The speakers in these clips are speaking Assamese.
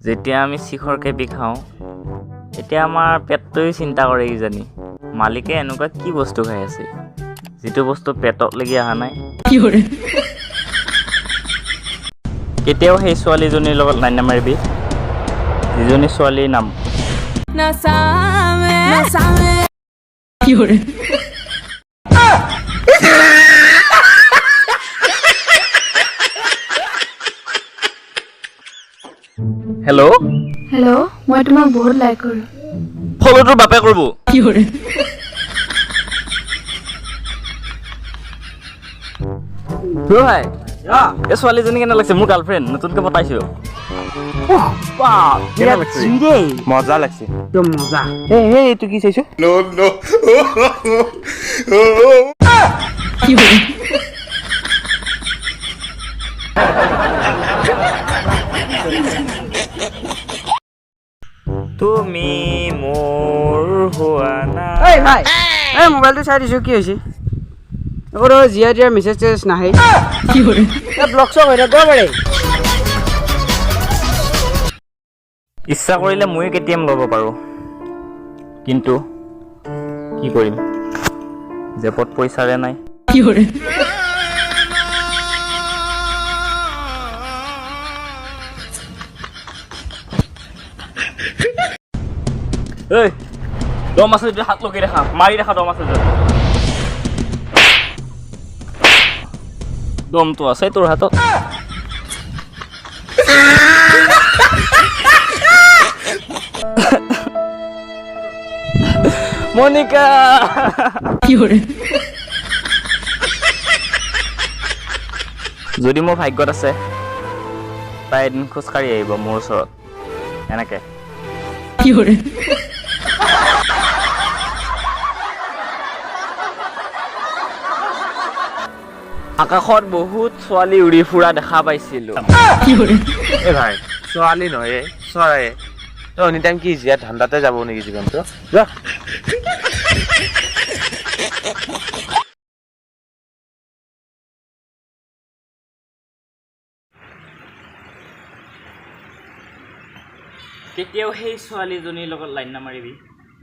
যেতিয়া আমি শিখৰ কেপি খাওঁ, তেতিয়া আমাৰ পেটটোৱে চিন্তা কৰে, কিজানি মালিকে এনেকুৱা কি বস্তু খাই আছে যিটো বস্তু পেটত লাগি অহা নাই। কেতিয়াও সেই ছোৱালীজনীৰ লগত লাইন নামাৰিবি যিজনী ছোৱালীৰ নাম নাচামে। হেল্ল'। হেল্ল', মই তোমাক বহুত লাইক কৰোঁ। ফ'ল' তোৰ বাপে কৰিব। অ' ভাই, এই ছোৱালীজনী কেনে লাগিছে? মোৰ গাৰ্লফ্ৰেণ্ড, নতুনকৈ পতাইছো। মজা লাগছে। একদম মজা। এই এই, এইটো কি চাইছো? তুমি মোৰ হোৱা নাই। এই ভাই, এই মোবাইলটো চাই দিছোঁ, কি হৈছে? আকৌ তই জীয়াই দিয়াৰ মেছেজ চেছেজ নাহে, এই ব্লক চক হৈ থাকিব পাৰে। ইচ্ছা কৰিলে ময়ো কেটিএম ল'ব পাৰোঁ, কিন্তু কি কৰিম, জেপত পইচাৰে নাই। ঐ, দম আছে যদি হাত লগাই দেখা, মাৰি দেখা, দম আছে যদি। দমটো আছে তোৰ হাতত। মনিকা। যদি মোৰ ভাগ্যত আছে, তাই এদিন খোজকাঢ়ি আহিব মোৰ ওচৰত এনেকে। আকাশত বহুত ছোৱালী উৰি ফুৰা দেখা পাইছিলো। এ ভাই, ছোৱালী নহয়, এ, চৰাইয়ে। তই এনি টাইম কি জীয়া ধান্দাতে যাব নেকি জীৱনটো? যা। কেতিয়াও সেই ছোৱালীজনীৰ লগত লাইন নামাৰিবি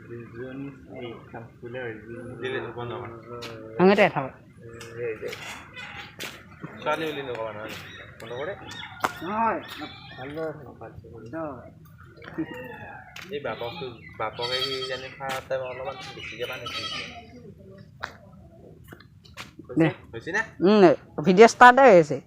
যিজনী এই আঙুতে থাক। ছোৱালী বুলি নকবা নহয়, বন্ধ কৰে। নহয়। এই বাপকটো, বাপকে কি জানি খোৱাতে অলপমান বেছিকে পানী দিছে। দে। হৈছে না? ভিডিঅ' ষ্টাৰ্টে হৈ আছে।